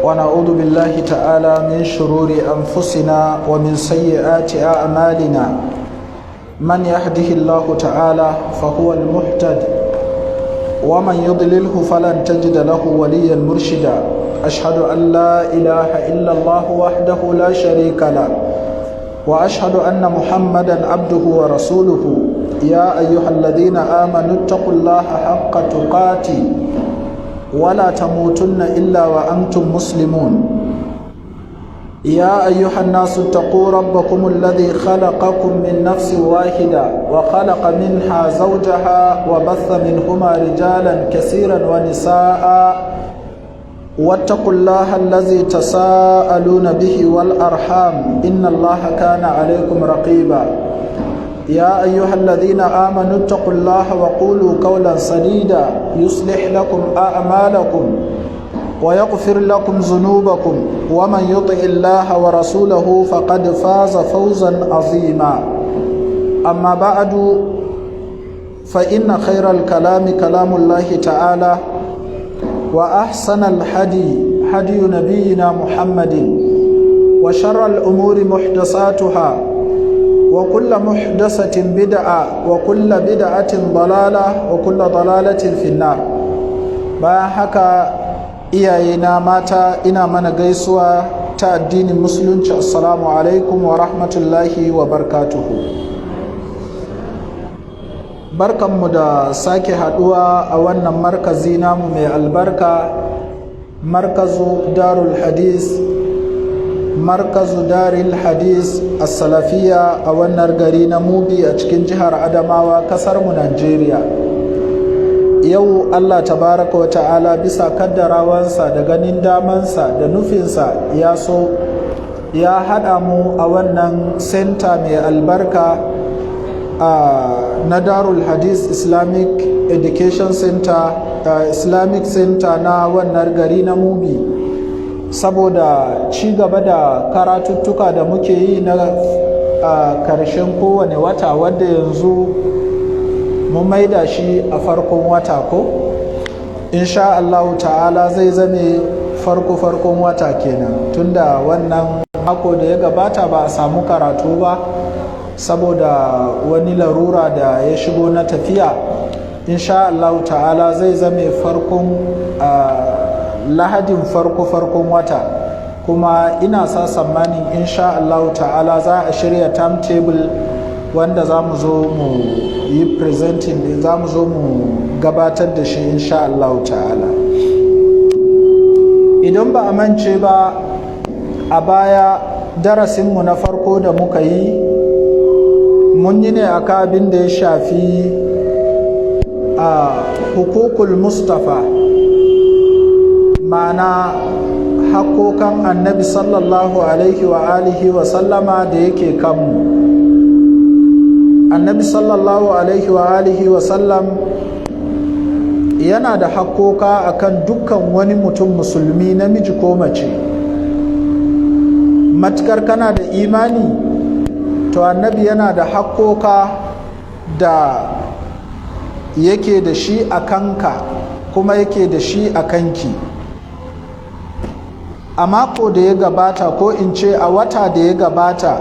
ونعوذ بالله تعالى من شرور أنفسنا ومن سيئات أعمالنا. من يهده الله تعالى فهو المهتد، ومن يضلله فلن تجد له وليا مرشدا. أشهد أن لا إله إلا الله وحده لا شريك له، وأشهد أن محمدا عبده ورسوله. يا أيها الذين آمنوا اتقوا الله حق تقاته ولا تموتن إلا وأنتم مسلمون. يا أيها الناس اتقوا ربكم الذي خلقكم من نفس واحدة، وخلق منها زوجها، وبث منهما رجالا كثيرا ونساء. واتقوا الله الذي تساءلون به والأرحام، إن الله كان عليكم رقيبا. يا أيها الذين آمنوا اتقوا الله وقولوا قولا سديدا، يصلح لكم أعمالكم ويغفر لكم ذنوبكم، ومن يطع الله ورسوله فقد فاز فوزا عظيما. أما بعد، فإن خير الكلام كلام الله تعالى، وأحسن الهدي هدي نبينا محمد، وشر الأمور محدثاتها، وكل محدثة بدعة، وكل بدعة ضلالة، وكل ضلالة في النار. Bayan haka، iyayena mata، ina mana gaisuwa ta addinin Musulunci: assalamu alaikum wa rahmatullahi wa barkatuhu. Barkanmu da sake haduwa a wannan markazi namu mai albarka، markazu Darul Hadis، markazu Daril Hadis As-Salafiya، a wannan gari na Mubi a cikin jihar Adamawa، kasar mu Najeriya. Yau Allah tabaraka wa ta'ala، bisa kaddarawansa da ganin damansa da nufinsa، ya so ya haɗa mu a wannan center mai albarka na Darul Hadis Islamic Education Center, Islamic Center na wannan gari na Mubi، saboda ci gaba da karatuttuka da muke yi na karshen kowane wata، wadda yanzu mun maida shi a farkon wata ko insha Allah ta'ala zai zame farko farkon wata kenan، tunda wannan mako da ya gabata ba a samu karatu ba saboda wani larura da ya shigo na tafiya. Insha Allah ta'ala zai zame farkon lahadin farko farkon wata. Kuma ina sa tsammanin insha Allah ta'ala za a shirya timetable wanda za mu zo mu yi presenting، za mu zo mu gabatar da shi insha Allah ta'ala. Idan ba a mance ba، a baya darasinmu na farko da muka yi، mun yi ne akan abin da ya shafi a hukukul Mustafa، ma'ana hakokan Annabi sallallahu alaihi wa alihi wa sallama da yake kanmu. Annabi sallallahu alaihi wa alihi wa sallam yana da hakkoka akan dukkan wani mutum Musulmi، namiji ko mace. Matukar kana da imani، to Annabi yana da hakkoka da yake da shi a kanka kuma yake da shi a kanki. A mako da ya gabata، ko in ce a wata da ya gabata،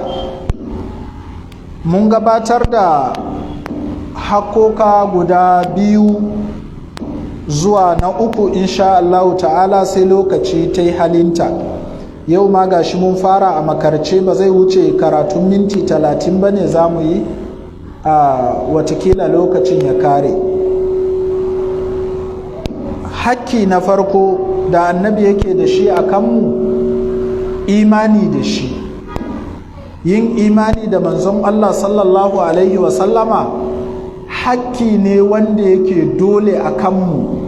mun gabatar da hakoka guda biyu zuwa na uku insha Allah ta'ala، sai lokaci ta yi halinta. Yau ma gashi mun fara a makarce، ba zai wuce karatun minti 30 ba ne za mu yi a watakila lokacin ya kare. Hakki na farko da Annabi yake da shi a kanmu، imani da shi. Yin imani da manzon Allah sallallahu alaihi wasallama hakki ne wanda yake dole a kanmu،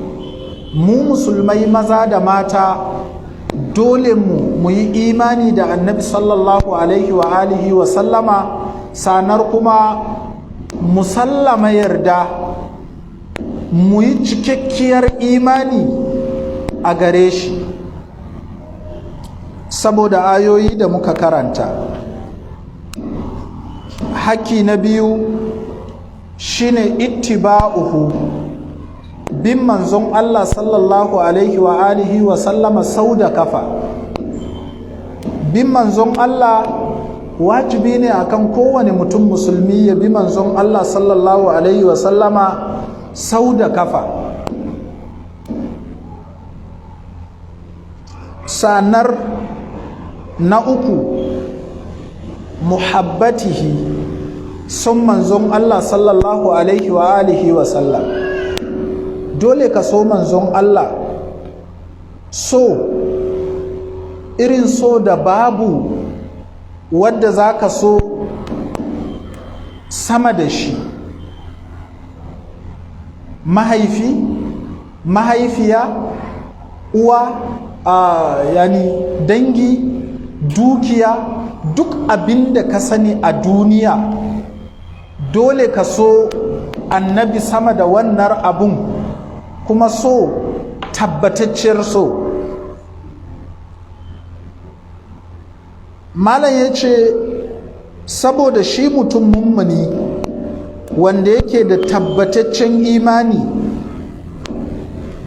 mu Musulmai maza da mata. Dole mu mu yi imani da Annabi sallallahu alaihi wa alihi wa sallama، sanar kuma musallama yarda، mu yi cikakkiyar imani a gare shi، saboda ayoyi da muka karanta. Hakki na biyu shine ittiba'uhu، bin Annabi sallallahu alaihi wa alihi wa sallama. Bin manzon Allah sallallahu alaihi wa alihi wa sallama sau da kafa. Bin manzon Allah wajibi ne akan kowane mutum musulmi ya bi manzon Allah sallallahu alaihi wa sallama sau da kafa. Sanar na uku, muhabbatihi, son manzon Allah sallallahu alaihi wa alihi wa sallam. Dole ka so manzon Allah, so irin so da babu wadda za ka so sama da shi. Mahaifi, mahaifiya, uwa, yani dangi, dukiya, duk abin da ka sani a duniya, dole ka so annabi sama da wannan abun, kuma so tabbatacciyar so. Malam ya ce saboda shi mutum mummuni wanda yake da tabbataccen imani,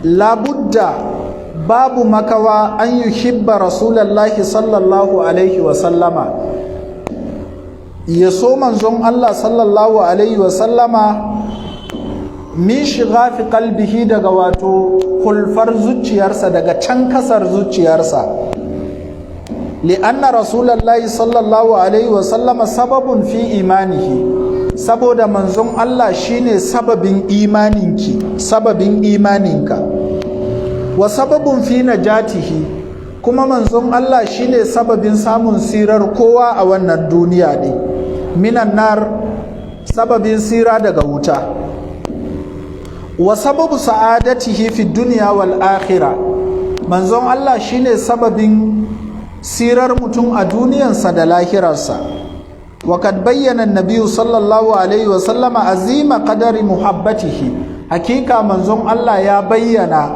labudda, babu makawa, an yi hibba rasulallahi sallallahu alaihi wasallama, ya so manzon Allah sallallahu alaihi wasallama, min shiga fi kalbihi, daga wato kulfar zuciyarsa, daga can kasar zuciyarsa. Li'anna rasulallahi sallallahu alaihi wasallama sababun fi imanihi, saboda manzon Allah shine sababin imaninki, sababin imaninka, wa sababun fi najatihi, kuma manzon Allah shine sababin samun sirar kowa a wannan duniya ne, minan nar, sababin sira daga wuta, wa sababu sa'adatihi fi dunya wal akhirah, manzon Allah shine sababin sirar mutum a duniyansa da lahirarsa. Wa kad bayyana an-nabiy sallallahu alaihi wa sallama azima qadari muhabbatihi, hakika manzon Allah ya bayyana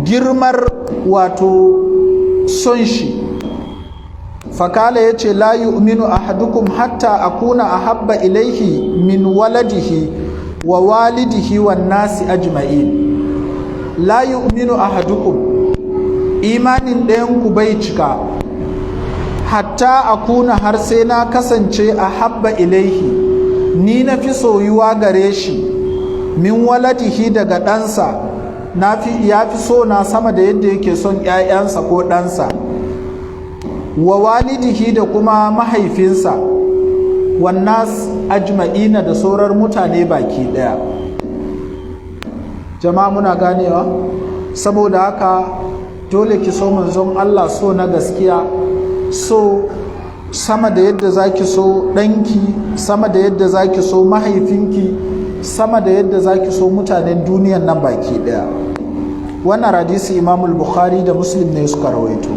girmar wato son shi. Fakala, ya ce, la yu'minu ahadukum hatta akuna ahabba ilaihi min waladihi wa walidihi wan nasi ajma'in. La yu'minu ahadukum, imanin ɗayanku bai cika, hatta akuna, har sai na kasance, ahabba ilaihi, ni na fi soyuwa gare shi, min waladihi, daga ɗansa, ya fi so na sama da yadda yake son ‘ya'yansa ko ɗansa, wa walidihi, da kuma mahaifinsa, wannas ajma'ina, da sauran mutane baki ɗaya. Jama'a, muna ganewa? Saboda haka dole ki so manzon Allah so na gaskiya, so sama da yadda zaki so ɗanki, sama da yadda zaki so mahaifinki, sama da yadda zaki so mutanen duniyan nan baki ɗaya. Wannan hadisi Imamul Bukhari da Muslim ne suka rawaito.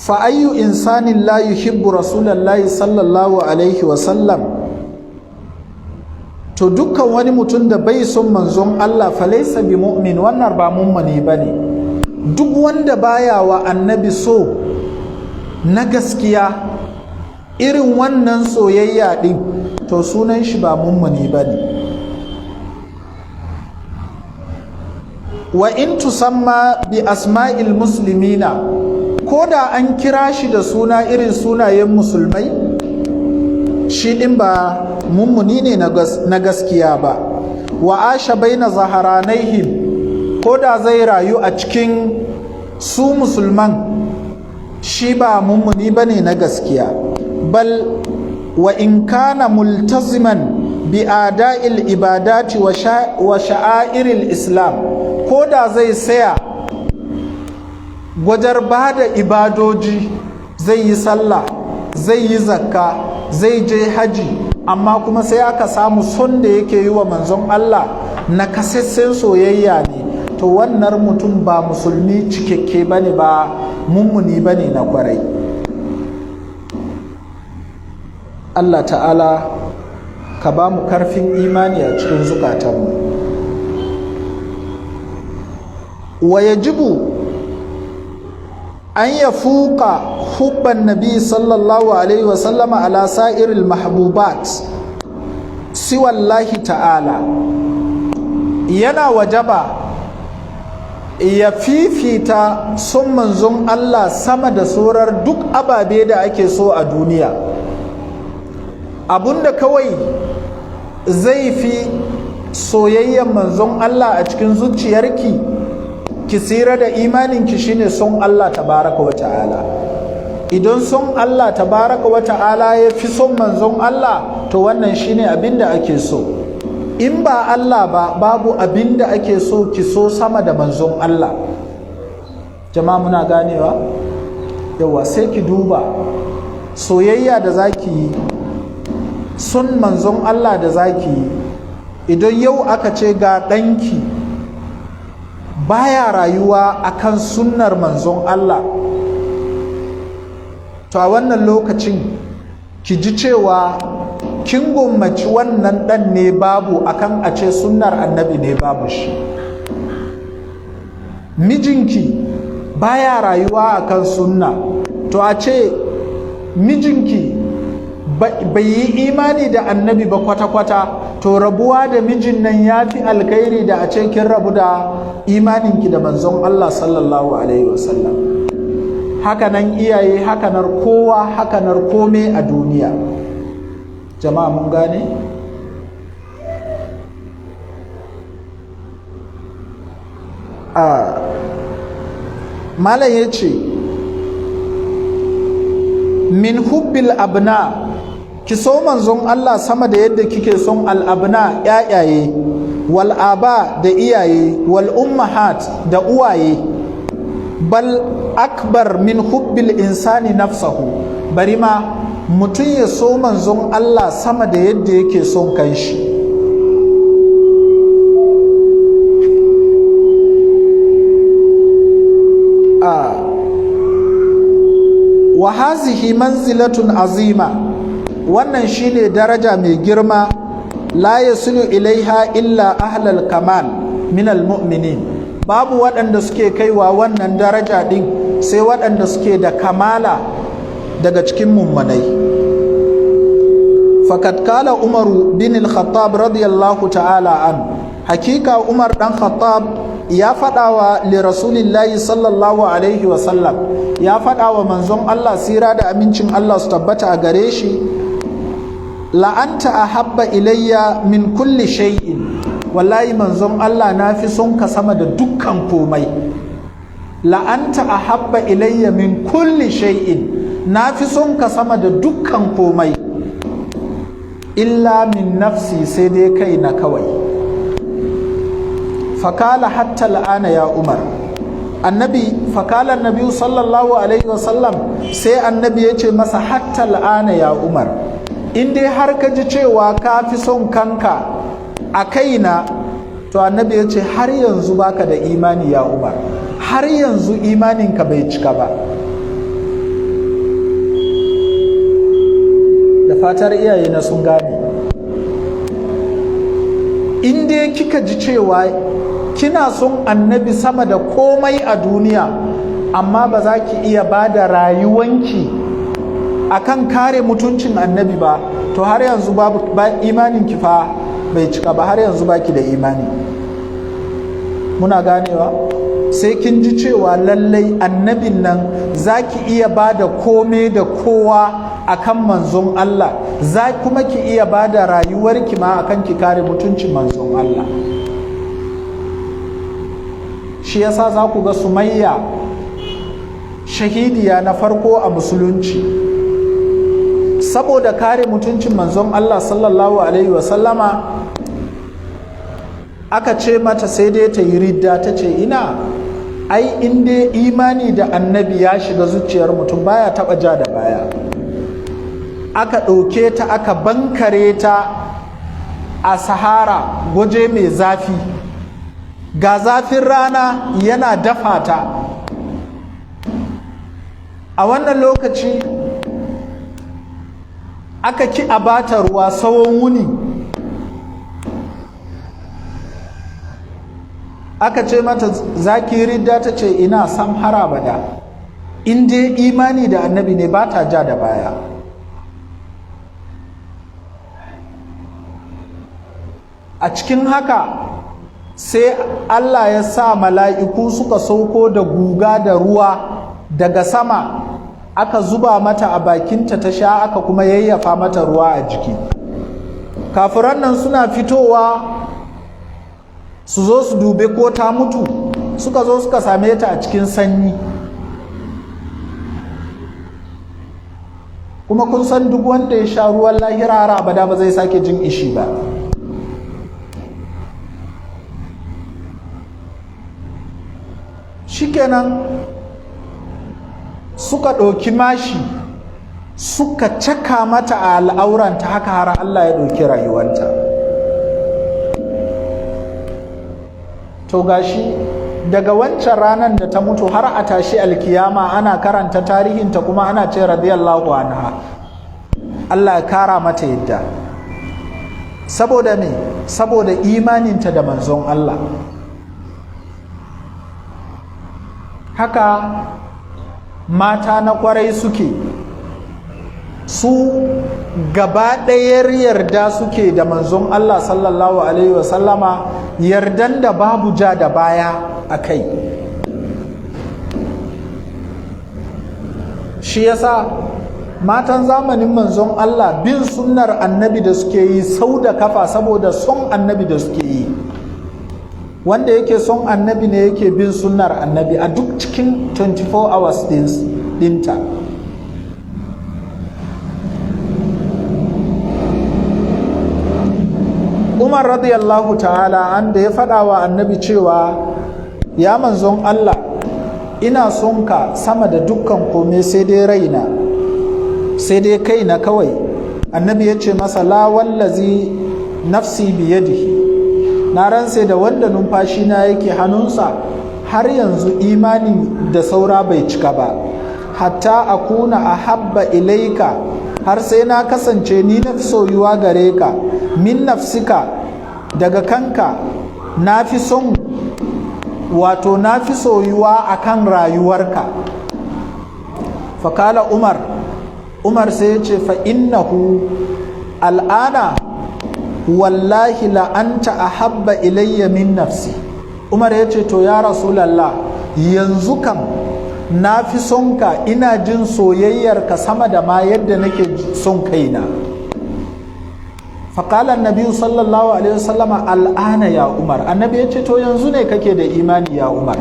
Fa ayyu insanin la yuhibbu rasulallahi sallallahu alaihi wa sallam, to dukkan wani mutum da bai son manzon Allah, falaisa bi mu'min, wannan ba mummuni bane. Duk wanda baya wa annabi so na gaskiya, irin wannan soyayya din, to sunan shi ba mummuni bane. Wa in tusamma bi asma'il muslimina, ko da an kira shi da suna irin sunayen musulmai, shi din ba mummuni ne na gaskiya ba. Wa asha baina zaharanaihim, ko da zai rayu a cikin su musulman, shi ba mummuni bane na gaskiya. Bal wa in kana multaziman bi ada'il ibadati wa sha'airil islam, ko da zai saya gwajar ba da ibadoji, zai yi sallah, zai yi zakka, zai je haji, amma kuma sai aka samu son da yake yi wa manzon Allah na kasassen soyayya ne, to wannan mutum ba musulmi cikakke bane, ba mummuni bane na kwarai. Allah ta'ala ka ba mu karfin imani a cikin zukatanmu. Wa yajibu an ya fuka hubban nabi sallallahu alaihi wasallama ala sa'iril mahbubat. siwallahi ta'ala. Yana wajaba ya fifita son manzon Allah sama da saurar duk ababe da ake so a duniya. Abunda kawai zai fi soyayyen manzon Allah a cikin zuciyarki, ki tsira da imaninki, shine son Allah tabaraka wa ta'ala. Idan son Allah tabaraka wa ta'ala ya fi son manzon Allah, to wannan shine abinda ake so. In ba Allah ba, babu abinda ake so ki so sama da manzon Allah. Jama'a, muna ganewa? Yawa, sai ki duba soyayya da zaki yi, son manzon Allah da zaki yi. Idan yau aka ce ga ɗanki baya rayuwa akan sunnar manzon Allah, to a wannan lokacin ki ji cewa kin gummaci wannan ɗan ne babu akan a ce sunnar Annabi ne babu shi. Mijinki baya rayuwa akan sunna, to a ce mijinki bai yi imani da Annabi ba kwata-kwata, to rabuwa da mijin nan ya fi alkhairi da a ce kin rabu da imaninki da manzon Allah sallallahu alaihi wasallam. Hakanan iyaye, hakanar kowa, hakanar kome a duniya. Jama'a, mun gane? A malam ya ce min hubbil abna, ki so manzon Allah sama da yadda kike son al'abna, ƴaƴaye, wal aba, da iyaye, wal ummahat, da uwaye, bal akbar min hubbil insani nafsahu, bari ma mutum ya so manzon Allah sama da yadda yake son kanshi. A wa hazihi manzilatun azima, wannan shine daraja mai girma, la yasulu ilaiha illa ahlal kamal min almu'minin. Babu waɗanda suke kaiwa wannan daraja ɗin sai waɗanda suke da kamala daga cikin mummunai. Fakat kala Umaru bin al-Khattab radiyallahu ta'ala an, hakika Umar dan Khattab ya faɗawa li Rasulillahi sallallahu alaihi wasallam, ya faɗawa manzon Allah, sira da amincin Allah su tabbata a gare shi: la'anta ahabba ilayya min kulli shay'in, wallahi manzon Allah, na fi son ka sama da dukkan komai. La'anta ahabba ilayya min kulli shay'in, na fi son ka sama da dukkan komai, illa min nafsi, sai dai kai na kawai. Fakala hatta al'ana ya Umar. Annabi, fakala annabi sallallahu alaihi wasallam, sai Annabi ya ce masa: hatta al'ana ya Umar, in dai har ka ji cewa ka fi son kanka a kaina, to Annabi ya ce har yanzu baka da imani ya Umar, har yanzu imaninka bai cika ba. Da fatar iyaye na sun gane. In dai kika ji cewa kina son Annabi sama da komai a duniya, amma ba za ki iya ba da rayuwanki akan kare mutuncin Annabi ba, to har yanzu babu ba imanin ki fa bai cika ba, har yanzu baki da imani. Muna ganewa? Sai kin ji cewa lallai Annabin nan za ki iya ba da kome da kowa akan manzon Allah, za kuma ki iya ba da rayuwarki ma akan ki kare mutuncin manzon Allah. Shi yasa za ku ga Sumayya, shahidiya na farko a musulunci, saboda kare mutuncin manzon Allah sallallahu alaihi wasallama, aka ce mata sai dai ta yi ridda, ta ce ina, ai in dai imani da Annabi ya shiga zuciyar mutum, baya taba ja da baya. Aka ɗauke ta, aka bankare ta a Sahara, gwaje mai zafi, ga zafin rana yana dafa ta. A wannan lokaci aka ki a bata ruwa tsawon wuni. Aka ce mata zaki ridda, ta ce ina, sam, har abada, in dai imani da Annabi ne, ba ta ja da baya. A cikin haka sai Allah ya sa mala'iku suka sauko da guga da ruwa daga sama, aka zuba mata a bakinta ta sha, aka kuma yayyafa mata ruwa a jiki. Kafiran nan suna fitowa su zo su dube ko ta mutu, suka zo suka same ta a cikin sanyi. Kuma kun san duk wanda ya sha ruwan lahira har abada ba zai sake jin ishi ba. Shikenan suka ɗauki mashi suka caka mata a al'auranta, haka har Allah ya ɗauki rayuwanta. To gashi daga wancan ranar da ta mutu har a tashi alkiyama ana karanta tarihinta kuma ana ce radiyallahu anha, Allah ya kara mata yadda. Saboda me? Saboda imaninta da manzon Allah. Haka mata na kwarai suke, su gaba ɗayar yarda suke da manzon Allah sallallahu alaihi wasallama, yardan da babu ja da baya a kai. Shi yasa matan zamanin manzon Allah bin sunnar annabi da suke yi sau da kafa, saboda son annabi da suke yi. Wanda yake son annabi ne yake bin sunnar annabi a duk cikin 24 hours dinta. Umar radiyallahu ta'ala an da ya faɗa wa annabi cewa, ya manzon Allah, ina son ka sama da dukkan kome sai dai raina, sai dai kaina kawai. Annabi ya ce masa, la wallazi nafsi biyadihi, na ransa da wanda numfashi na yake hannunsa, har yanzu imani da saura bai cika ba, hatta akuna ahabba ilaika, har sai na kasance ni na fi soyuwa gare ka, min nafsika, daga kanka, na fi son, wato na fi soyuwa akan rayuwarka. Fakala Umar, Umar sai ya ce, fa innahu al'ana wallahi la'anta ahabba ilayya min nafsi. Umar ya ce, to ya Rasulallah, yanzu kam na fi son ka, ina jin soyayyarka sama da ma yadda nake son kaina. Faƙalar Nabi sallallahu alaihi wasallama, al'ana ya Umar. Annabi ya ce, to yanzu ne kake da imani ya Umar.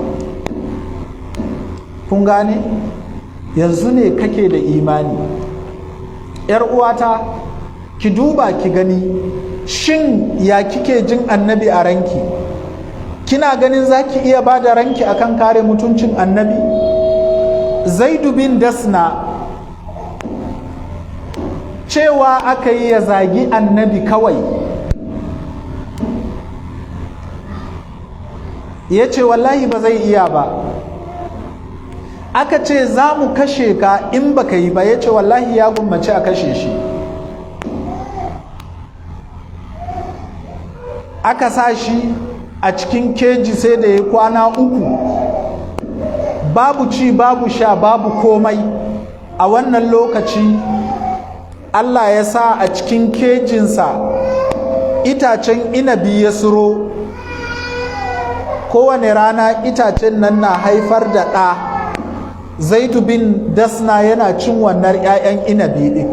Kun gane? Yanzu ne kake da imani. Yar uwata, ki duba ki gani, shin ya kike jin annabi a ranki? Kina ganin za ki iya ba da ranki akan kare mutuncin annabi? Zaidu bin Dasna cewa aka yi ya zagi annabi kawai, ya ce wallahi ba zai iya ba. Aka ce za mu kashe ka in baka yi ba, ya ce wallahi ya gummace a kashe shi. Aka sa shi a cikin keji sai da ya kwana 3, babu ci babu sha babu komai. A wannan lokaci Allah ya sa a cikin kejinsa itacen inabi ya suro. Kowane rana itacen nan na haifar da ɗa. Zaidu bin Dasna yana cin wannan 'ya'yan inabi ɗin.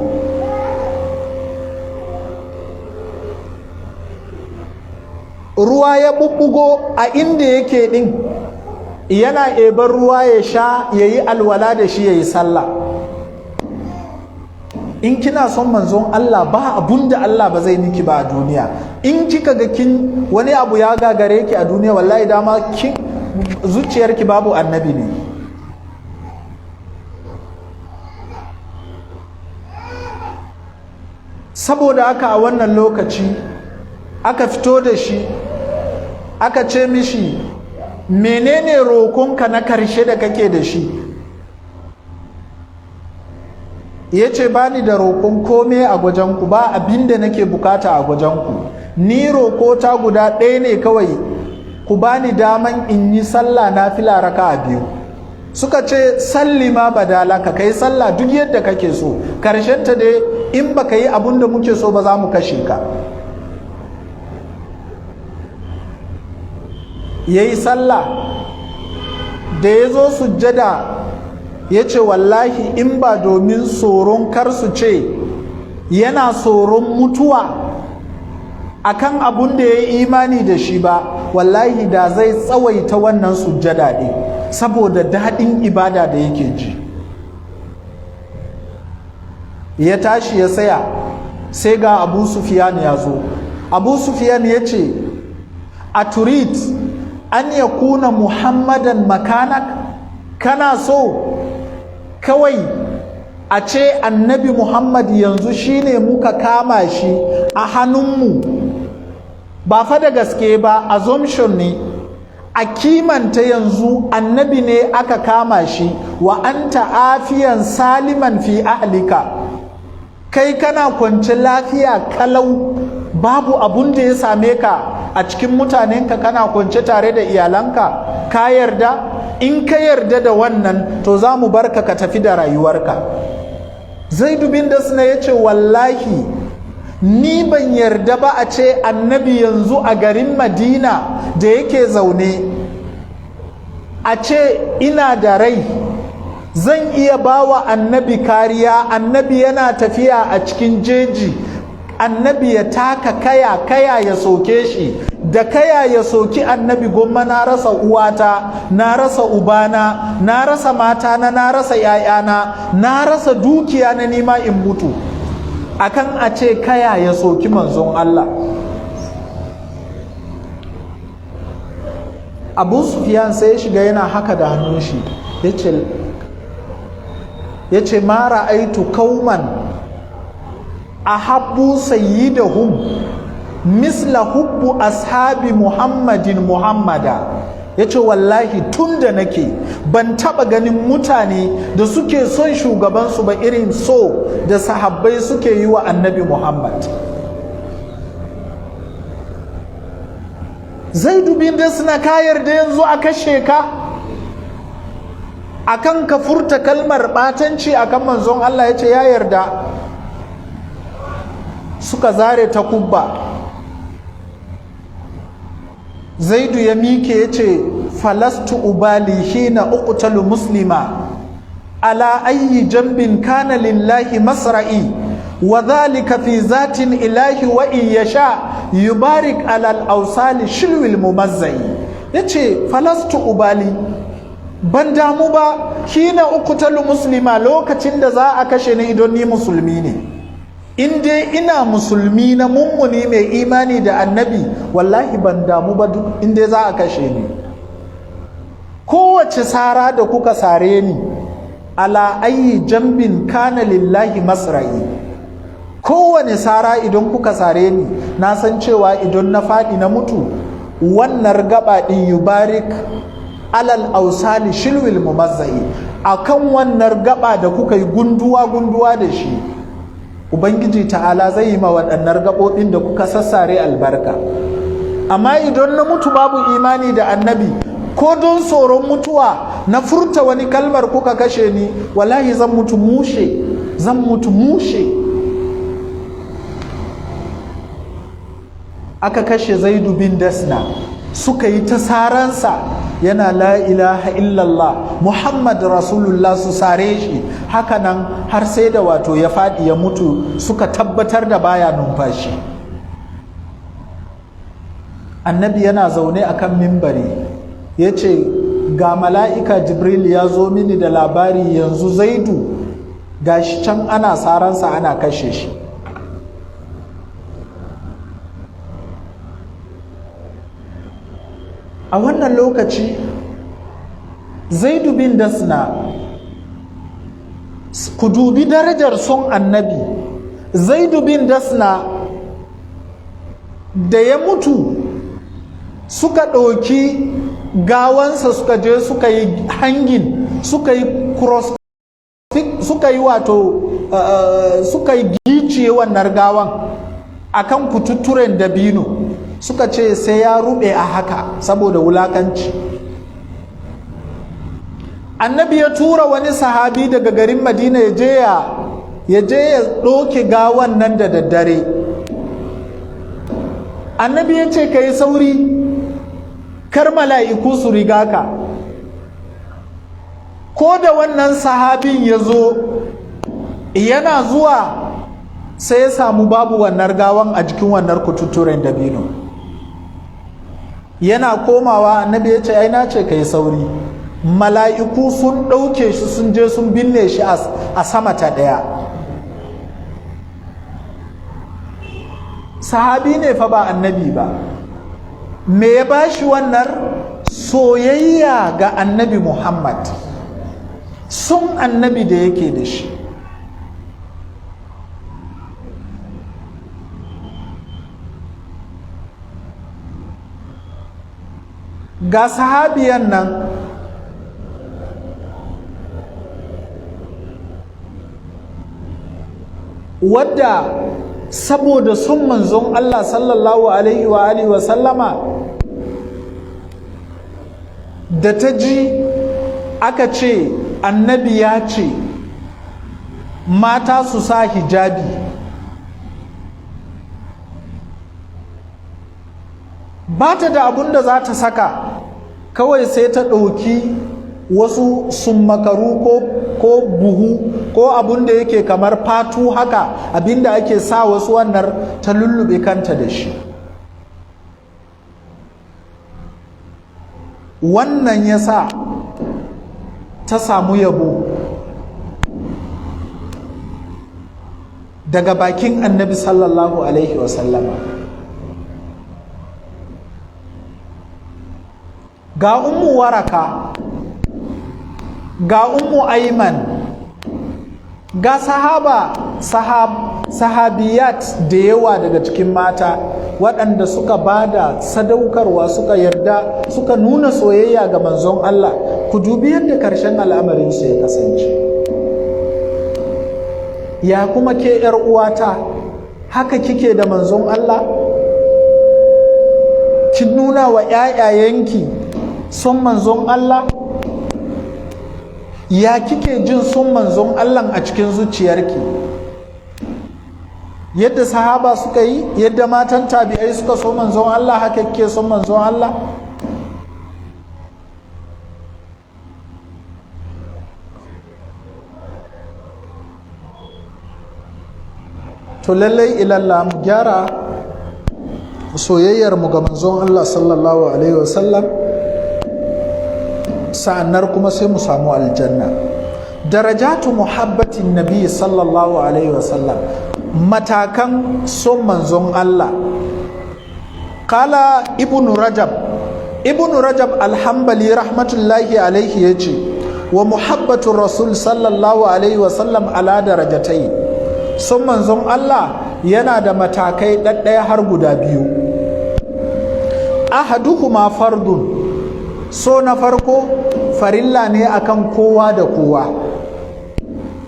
Ruwa ya bubbugo a inda yake ɗin, yana ebar ruwa ya sha, ya yi alwala da shi, ya yi sallah. In kina son manzon Allah, ba abun da Allah ba zai miki ba a duniya. In kika ga kin wani abu ya gagare ki a duniya, wallahi dama kin zuciyarki babu annabi ne. Saboda haka a wannan lokaci aka fito da shi, aka ce mishi, menene roƙonka na karshe da kake da shi? Ya ce, ba ni da roƙon kome a gwajenku, ba abin da nake bukata a gwajenku. Ni roƙo ta guda ɗaya ne kawai, ku ba ni daman in yi sallah na fila raka biyu. Suka ce, salli ma badala ka, kai sallah duk yadda kake so, karshen ta dai in baka yi abin da muke so ba za mu kashe ka. Ya yi sallah, da ya zo sujjada ya ce, wallahi in ba domin tsoron kar su ce yana tsoron mutuwa akan abun da ya yi imani da shi ba, wallahi da zai tsawaita wannan sujjada ɗin saboda daɗin ibada da yake ji. Ya tashi ya tsaya, sai ga Abu Sufiyan ya zo. Abu Sufiyan ya ce, "A turid an ya kuna Muhammadan makanak? Kana so kawai a ce Annabi Muhammad yanzu shine muka kama shi a hannunmu?" Ba fa da gaske ba, assumption ne, a kimanta yanzu Annabi ne aka kama shi, wa anta afiyan saliman fi ahlika, kai kana kwance lafiya kalau, babu abun da ya same ka a cikin mutanenka, kana kwance tare da iyalanka. Ka yarda? In ka yarda da wannan, to za mu barka ka tafi da rayuwarka. Zaidu bin Dasna ya ce, "Wallahi ni ban yarda ba a ce Annabi yanzu a garin Madina da yake zaune, a ce ina da rai zan iya bawa Annabi kariya, Annabi yana tafiya a cikin jeji, Annabi ya taka kaya, kaya ya soke shi, da kaya ya soki Annabi. Gomma na rasa uwata, na rasa ubana, na rasa matana, na rasa ‘ya'yana, na rasa dukiya na, nima in mutu akan a ce kaya ya soki manzon Allah." Abu Sufyan sai ya shiga yana haka da hannun shi, ya ce, "Ma ra'aitu kauman ahabbu sayyidahum misla hubbu ashabi Muhammadin Muhammada." Ya ce, "Wallahi tun da nake ban taba ganin mutane da suke son shugabansu ba irin so da sahabbai suke yi wa Annabi Muhammad." Zaidu bin suna kayar da yanzu a kashe ka akan ka furta kalmar batanci akan manzon Allah? Ya ce ya yarda. Suka zare takubba. Zaidu ya mike ya ce, "Falastu ubali hina uqtalu muslima ala ayyi jambin kana lillahi masra'i, wa dhalika fi zatin ilahi, wa in yasha yubarik ala al-awsali shilwil mumazzai." Yace, "Falastu ubali, ban damu ba, hina uqtalu muslima, lokacin da za a kashe ni idan ni musulmi ne. In dai ina musulmi na mummuni mai imani da Annabi, wallahi ban damu ba duk in dai za a kashe ni. Kowace sara da kuka sare ni, ala ayi jambin kana lillahi masra'i, kowane sara idan kuka sare ni, na san cewa idan na faɗi na mutu, wannan gaba ɗin, yubarik alal ausali shilwil mumazzai, akan wannan gaba da kuka yi gunduwa gunduwa da shi, Ubangiji Ta'ala zai yi ma waɗannan gaɓoɓin da kuka sassare albarka. Amma idan na mutu babu imani da Annabi, ko don tsoron mutuwa na furta wani kalmar kuka kashe ni, wallahi zan mutu mushe, zan mutu mushe." Aka kashe Zaidu bin Dasna. Suka yi ta saransa yana "La ilaha illallah Muhammad Rasulullah", su sare shi hakanan har sai da wato ya faɗi ya mutu, suka tabbatar da baya numfashi. Annabi yana zaune akan mimbari ya ce, "Ga mala'ika Jibril ya zo mini da labari, yanzu Zaidu gashi can ana saransa, ana kashe shi." A wannan lokaci Zaidu bin Dasna, ku dubi darajar son Annabi, Zaidu bin Dasna da ya mutu, suka ɗauki gawansa suka je suka yi hangin, suka yi cross, suka yi wato suka yi giciye wannan gawan akan kututturen dabino, suka ce sai ya rube a haka saboda wulakanci. Annabi ya tura wani sahabi daga garin Madina ya je ya je ya ɗoke gawan nan da daddare. Annabi ya ce, "Ka yi sauri." Kar mala'iku su riga ka. Ko da wannan sahabin ya zo, yana zuwa sai ya samu babu wannan gawan a jikin wannan kututturen dabino. Yana komawa, annabi ya ce, "Ai na ce ka yi sauri, mala'iku sun ɗauke shi, sun je sun binne shi a sama ta ɗaya." Sahabi ne fa, ba annabi ba. Me ya ba shi wannan soyayya ga Annabi Muhammad, sun annabi da yake da shi? Ga sahabiyan nan wadda saboda son manzon Allah sallallahu alaihi wa alihi wa sallama, da ta ji aka ce annabi ya ce mata su sa hijabi, ba ta da abun da za ta saka, kawai sai ta ɗauki wasu summakaru ko buhu ko abun da yake kamar fatu haka, abinda ake sa wasu wannan, ta lullube kanta da shi. Wannan ya sa ta samu yabo daga bakin Annabi sallallahu alaihi wasallama. Ga Ummu Waraka, ga Ummu Aiman, ga sahaba sahabiyat da yawa daga cikin mata waɗanda suka ba da sadaukarwa, suka yarda, suka nuna soyayya ga manzon Allah. Ku dubi yadda karshen al'amarinsu ya kasance. Ya kuma ke 'yar uwata, haka kike da manzon Allah? Kin nuna wa 'ya'yayenki son manzon Allah? Ya kike jin son manzon Allah a cikin zuciyarki? Yadda sahaba suka yi, yadda matan tabi'ai suka so manzon Allah, haka kike son manzon Allah? To lallai ilalla mu gyara soyayyar mu ga manzon Allah sallallahu alaihi wasallam, sa'annar kuma sai mu samu aljanna. Darajatu muhabbatin nabi sallallahu alaihi wasallam, matakan son manzon Allah. Kala Ibnu Rajab, Ibnu Rajab Alhambali rahmatullahi alaihi yace, wa muhabbatu rasul sallallahu alaihi wasallam ala darajatai, son manzon Allah yana da matakai ɗaɗɗaya har guda biyu. Ahaduhuma fardun, so na farko farilla ne akan kowa da kowa.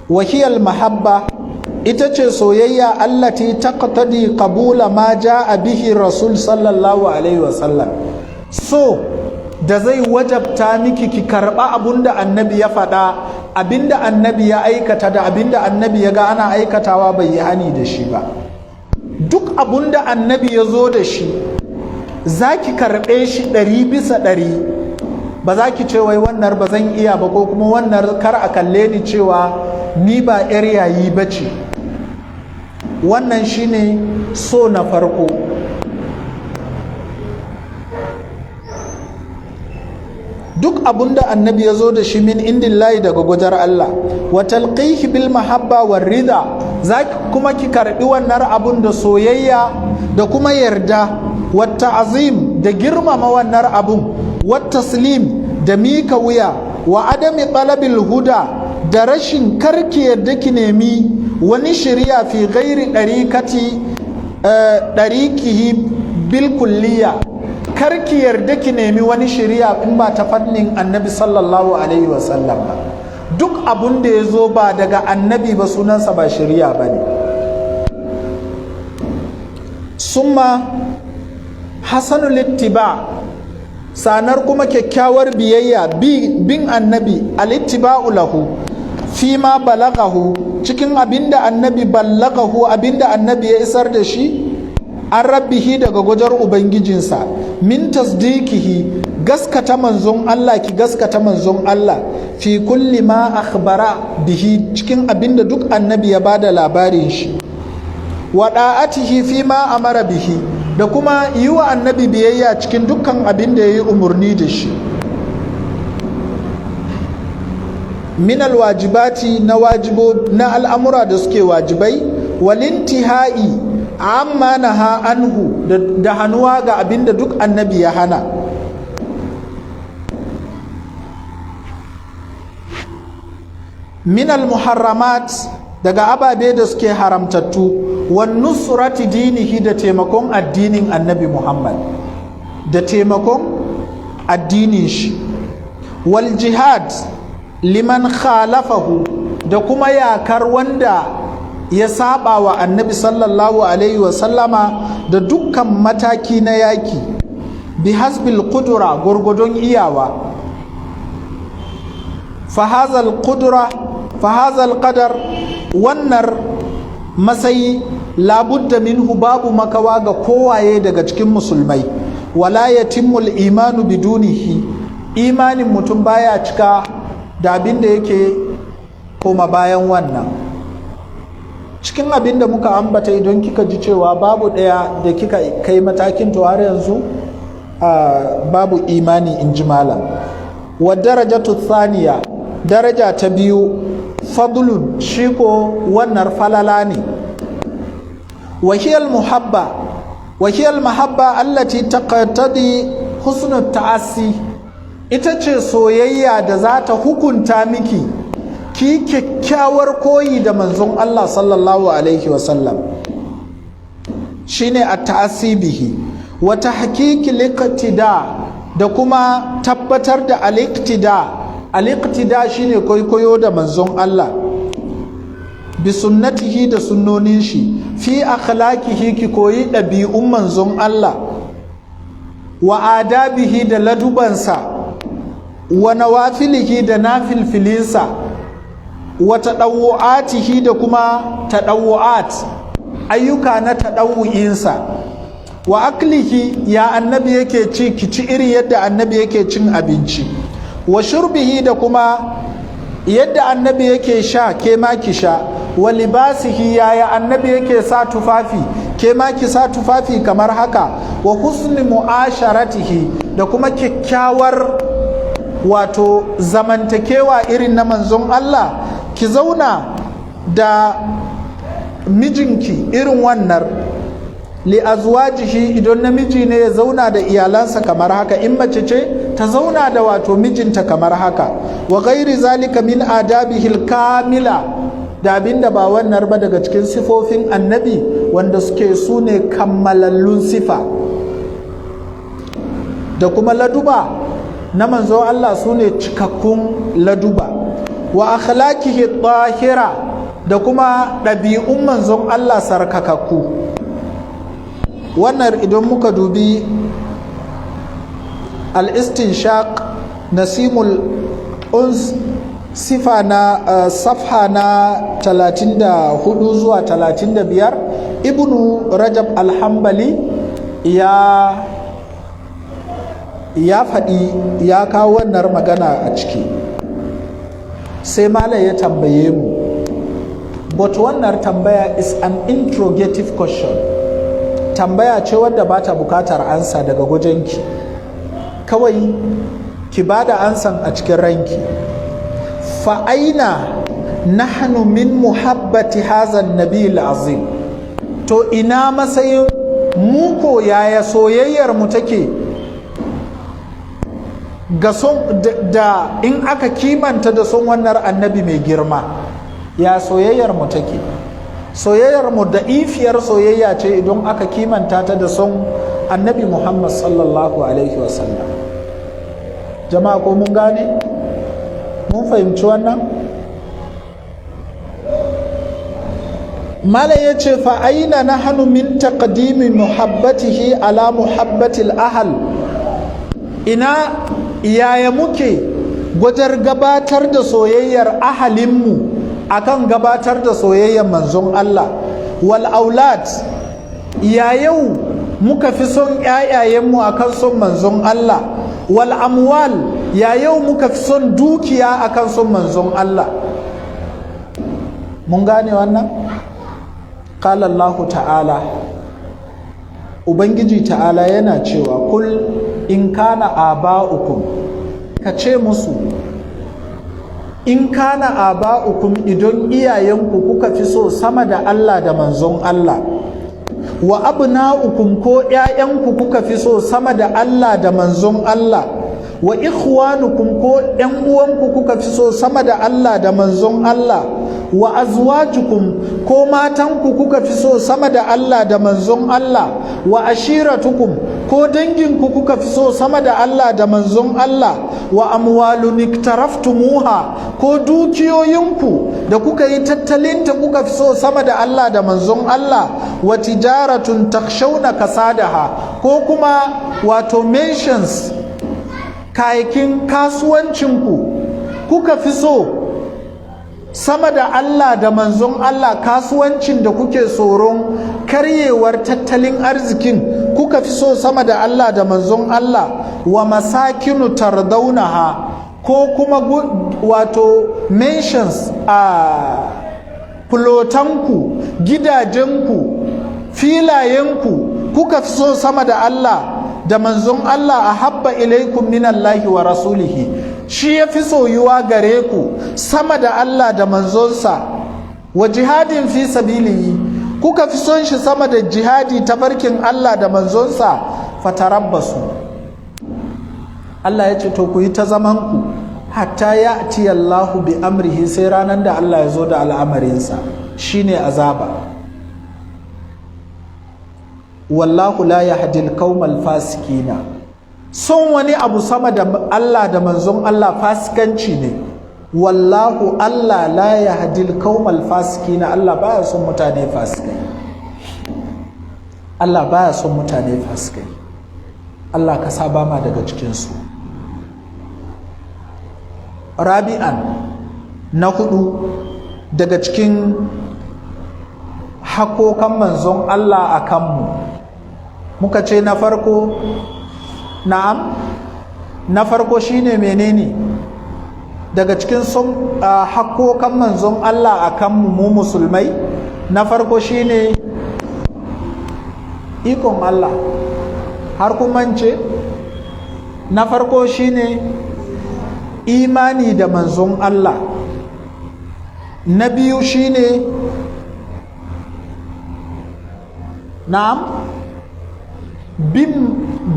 Wahiyal mahabba, ita ce soyayya, allati taqtadi qabula ma jaa bihi rasul sallallahu alaihi wasallam, so da zai wajabta miki ki karba abunda annabi ya faɗa, abinda annabi ya aikata, da abinda annabi ya ga ana aikatawa bai yi hani da shi ba. Duk abunda annabi ya zo da shi za ki karɓe shi 100%. Ba za ki ce wai wannan ba zan iya ba, ko kuma wannan kar a kalle ni cewa ni ba 'yar yayi ba ce. Wannan shine so na farko. Duk abun da annabi ya zo da shi, min indillahi, daga gujar Allah, wa talqihi bil mahabba war rida, za kuma ki karbi wannan abun da soyayya da kuma yarda, wa ta'zim, da girmama wannan abun, wa taslim, da mika wuya, wa adami talabil huda, da rashin karki yadda ki nemi wani shari'a, fi ghairi dariqati dariqihi bil kulliya, karki yarda ki nemi wani shari'a in ba ta fannin Annabi sallallahu alaihi wasallam ba. Duk abun da ya zo ba daga annabi ba, sunansa ba shari'a ba ne. Summa hasanul ittiba, sanar kuma kyakkyawar biyayya, bin annabi, alittiba'u lahu fi ma balagahu, cikin abinda annabi ballagahu, abinda annabi ya isar da shi. An rabbihi, daga gujar ubangijinsa, min tasdiqihi, gaskata manzon Allah, ki gaskata manzon Allah, fi kulli ma akhbara bihi, cikin abinda duk annabi ya bada labarin shi, wa da'atihi fi ma amara bihi, da kuma yi wa annabi biyayya cikin dukkan abin da ya yi umarni da shi, min alwajibati, na wajibo, na al'amura da suke wajibai, walintihai amma naha anhu, da hannuwa ga abin da duk annabi ya hana. Min almuharramat, daga ababe da suke haramtattu, wan nusrati dinihi, da taimakon addinin annabi Muhammad, da taimakon addinin shi, wal jihad liman khalafahu, da kuma yakar wanda ya saba wa annabi sallallahu alaihi wa sallama da dukkan mataki na yaki, bi hasbil qudra, gurgudun iyawa. Fa qudra, fa hazal qadar, wannan matsayi, labudda minhu, babu makawa ga kowaye daga cikin musulmai. Wala yatimmul imanu bidunihi, imanin mutum baya cika da abin da yake koma bayan wannan. Cikin abin da muka ambata, idan kika ji cewa babu ɗaya da kika kai matakin, to har yanzu babu imani, in ji malam. Wa darajatu thaniya, daraja ta biyu, fadlun, shi ko wannan falala ne. Wahiyal muhabba, wahiyal mahabba allati taqtadi husnul ta'assi, ita ce soyayya da za ta hukunta miki ki kyakkyawar koyi da manzon Allah sallallahu alaihi wasallam, shine at-ta'assi bihi, wa tahqiqi liqtida, da kuma tabbatar da al-iqtida. Al-iqtida shine kwaikwayo da manzon Allah, bi sunnatihi, da sunnonin shi, fi akhlaqihi, ki koyi ɗabi'un manzon Allah, wa adabihi, da ladubansa, wa nawafilihi, da nafilfilinsa, wa tadawu'atihi, da kuma tadawu'at, ayyuka na tadawu'insa, wa aklihi, ya annabi yake ci, ki ci iri yadda annabi yake cin abinci, wa shurbihi, da kuma yadda annabi yake sha, ke ma ki sha, wa libasihi, yaya annabi yake sa tufafi, ke ma ki sa tufafi kamar haka, wa husni mu'asharatihi, da kuma kyakkyawar wato zamantakewa irin na manzon Allah, ki zauna da mijinki irin wannan, li azwajihi, idan namiji ne ya zauna da iyalansa kamar haka, in mace ce ta zauna da wato mijinta kamar haka, wa ghairi zalika min adabihil kamila, da abinda ba wannan ba daga cikin sifofin annabi wanda suke su ne kammalallun sifa, da kuma laduba na manzo Allah su ne cikakkun laduba, wa akhlaqihi tahira, da kuma ɗabi'un manzon Allah sarkakakku. Wannan idan muka dubi al-istinshaq nasimul uns, sifa na safha na 34 zuwa 35, Ibnu Rajab al-Hanbali ya faɗi, ya kawo wannan magana a ciki. Sai malam ya tambaye mu, but wannan tambaya is an interrogative question, tambaya ce wadda ba ta bukatar ansa daga gujenki, kawai ki ba da ansan a cikin ranki. Fa'aina nahnu min muhabbati hadha nabi azim? To ina matsayin mu ko, yaya soyayyar mu take ga son da in aka kimanta da son wannan annabi mai girma? Ya soyayyar mu take? Soyayyar mu da ifiyar soyayya ce idan aka kimanta ta da son annabi Muhammad sallallahu alaihi wasallam. Jama'a, ko mun gane, mun fahimci wannan? Malam ya ce, fa aina nahnu min taqdimi muhabbatihi ala muhabbatil ahal? Ina, yaya muke gwajar gabatar da soyayyar ahalinmu akan gabatar da soyayyar manzon Allah, wal aulad? Ya yau muka fi son ƴaƴayenmu akan son manzon Allah? Wal amwal, ya yau muka fi son dukiya akan son manzon Allah? Mun gane wannan? Qala Allah ta'ala, Ubangiji ta'ala yana cewa, kul in kana aba'ukum, ka ce musu, in kana aba'ukum, idan iyayenku kuka fi so sama da Allah da manzon Allah, wa abna'ukum, ko ƴaƴanku kuka fi so sama da Allah da manzon Allah, wa ikhwanukum, ko ƴan uwanku kuka fi so sama da Allah da manzon Allah, wa azwajukum, ko matanku kuka fi so sama da Allah da manzon Allah, wa ashiratukum, ko danginku kuka fi so sama da Allah da manzon Allah, wa amwalun iktaraftumuha, ko dukiyoyinku da kuka yi tattalinta kuka fi so sama da Allah da manzon Allah, wa tijaratun takshawna kasadaha, ko kuma wato mentions kayakin kasuwancinku kuka fi so sama da Allah da manzon Allah, kasuwancin da kuke tsoron karyewar tattalin arzikin kuka fi so sama da Allah da manzon Allah, wa masakinu tardaunaha, ko kuma wato mentions a fulotanku, gidajenku, filayenku kuka fi so sama da Allah da manzon Allah, ahabba ilaikum minallahi wa rasulihi, shi ya fi soyuwa gare ku sama da Allah da manzonsa, wa jihadin fi sabilihi, kuka fi son shi sama da jihadi ta barkin Allah da manzonsa, fatarabbasu, Allah ya ce to ku yi ta zamanku, hatta ya'ti Allahu bi amrihi, sai ranar da Allah ya zo da al'amarinsa, shine azaba. Wallahu la yahdi al fasikina. Son wani abu sama da Allah da manzon Allah fasikanci ne. Wallahu, Allah, la yahdi al fasikina, Allah baya son mutane fasikai. Allah baya son mutane fasikai. Allah ka saba ma daga cikinsu. Rabi'an, na hudu daga cikin hakokan manzon Allah a kanmu, muka ce na farko, na'am, na farko shine menene daga cikin son hakokan manzon Allah a kanmu mu musulmai? Na farko shine ikon Allah, har kumance, na farko shine imani da manzon Allah. Na biyu shine, na'am, bin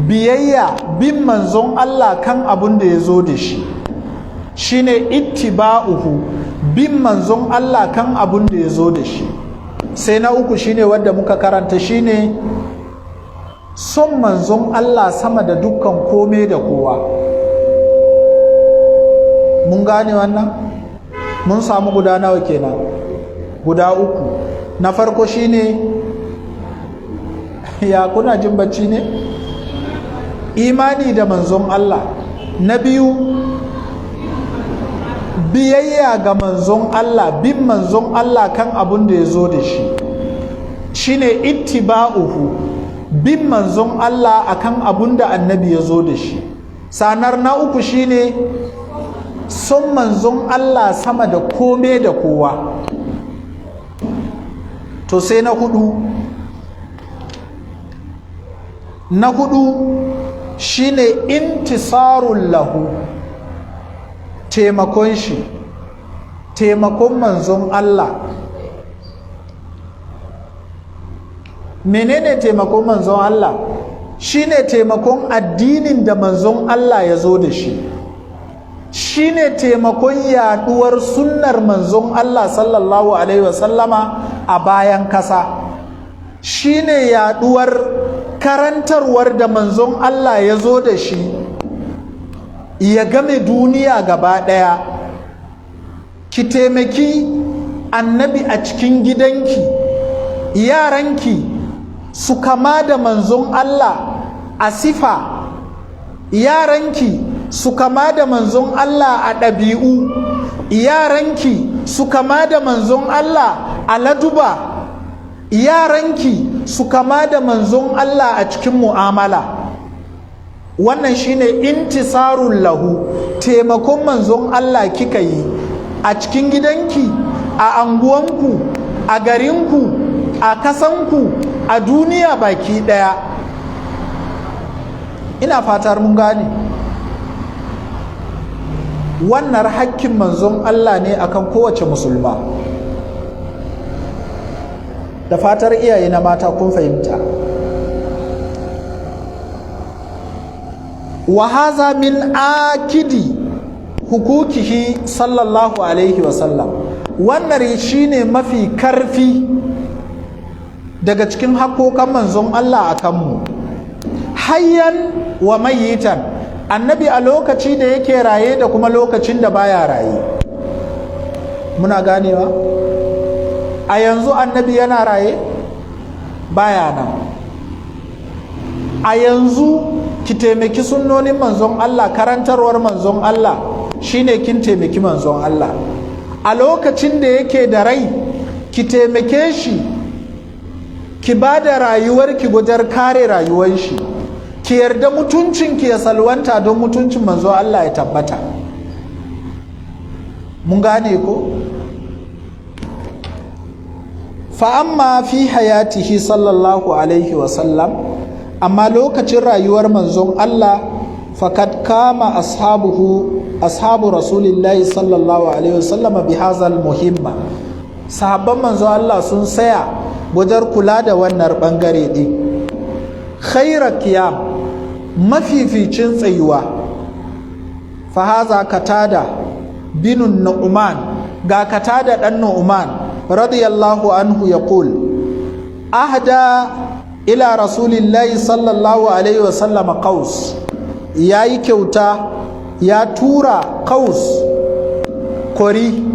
biyayya, bin manzon Allah kan abun da ya zo da shi, shine ittiba'uhu, bin manzon Allah kan abun da ya zo da shi. Sai na uku shine wanda muka karanta, shine son manzon Allah sama da dukkan kome da kowa. Mun gane wannan? Mun samu guda nawa kenan? Guda uku. Na farko shine, ya kuna jin bacci ne? Imani da manzon Allah. Na biyu, biyayya ga manzon Allah, bin manzon Allah kan abun da ya zo da shi, shine ittiba'uhu, bin manzon Allah akan abun da annabi ya zo da shi. Sanar na uku shine son manzon Allah sama da kome da kowa. To sai na hudu, na hudu shine intisarun lahu, taimakon shi, taimakon manzon Allah. Menene taimakon manzon Allah? Shine taimakon addinin da manzon Allah ya zo da shi, shine taimakon yaduwar sunnar manzon Allah sallallahu alaihi wasallama a bayan kasa, shine yaduwar karantarwar da manzon Allah ya zo da shi ya game duniya gaba ɗaya. Ki taimaki annabi a cikin gidanki, yaranki su kama da manzon Allah a sifa, yaranki su kama da manzon Allah a ɗabi'u, yaranki su kama da manzon Allah a laduba, yaranki su kama da manzon Allah a cikin mu'amala. Wannan shine intisarun lahu, taimakon manzon Allah kika yi a cikin gidanki, a anguwanku, a garinku, a kasanku, a duniya baki daya. Ina fatar mun gane. Wannan hakkin manzon Allah ne akan kowace musulma. Da fatar iyaye na mata kun fahimta. Wa haza min akidi hukukihi sallallahu alaihi wasallam. Wannan shine mafi karfi daga cikin hakokan manzon Allah a kanmu, hayyan wa mayitan, annabi a lokaci da yake raye da kuma lokacin da baya raye. Muna ganewa? A yanzu annabi yana raye, baya nan. A yanzu ki taimaki sunnonin manzon Allah, karantarwar manzon Allah, shine kin taimaki manzon Allah. A lokacin da yake da rai, ki taimake shi, ki ba da rayuwarki gujar kare rayuwar shi, ki yarda mutuncinki ya salwanta don mutuncin manzon Allah ya tabbata. Mun gane ko? Fa amma fi hayatihi sallallahu alaihi wasallam, amma lokacin rayuwar manzon Allah, fakad kama ashabuhu, ashabu rasulillahi sallallahu alaihi wasallam bi hazal muhimma. Sahabban manzon Allah sun saya wajen kula da wannan bangare din, khaira qiyam, mafificin tsayuwa. Fa haza Katada binun Nu'man, ga Katada dan Nu'man radiyallahu anhu, yaqul: ahda ila rasulillahi sallallahu alaihi wasallam qaus. Ya yi kyauta, ya tura qaus, kori.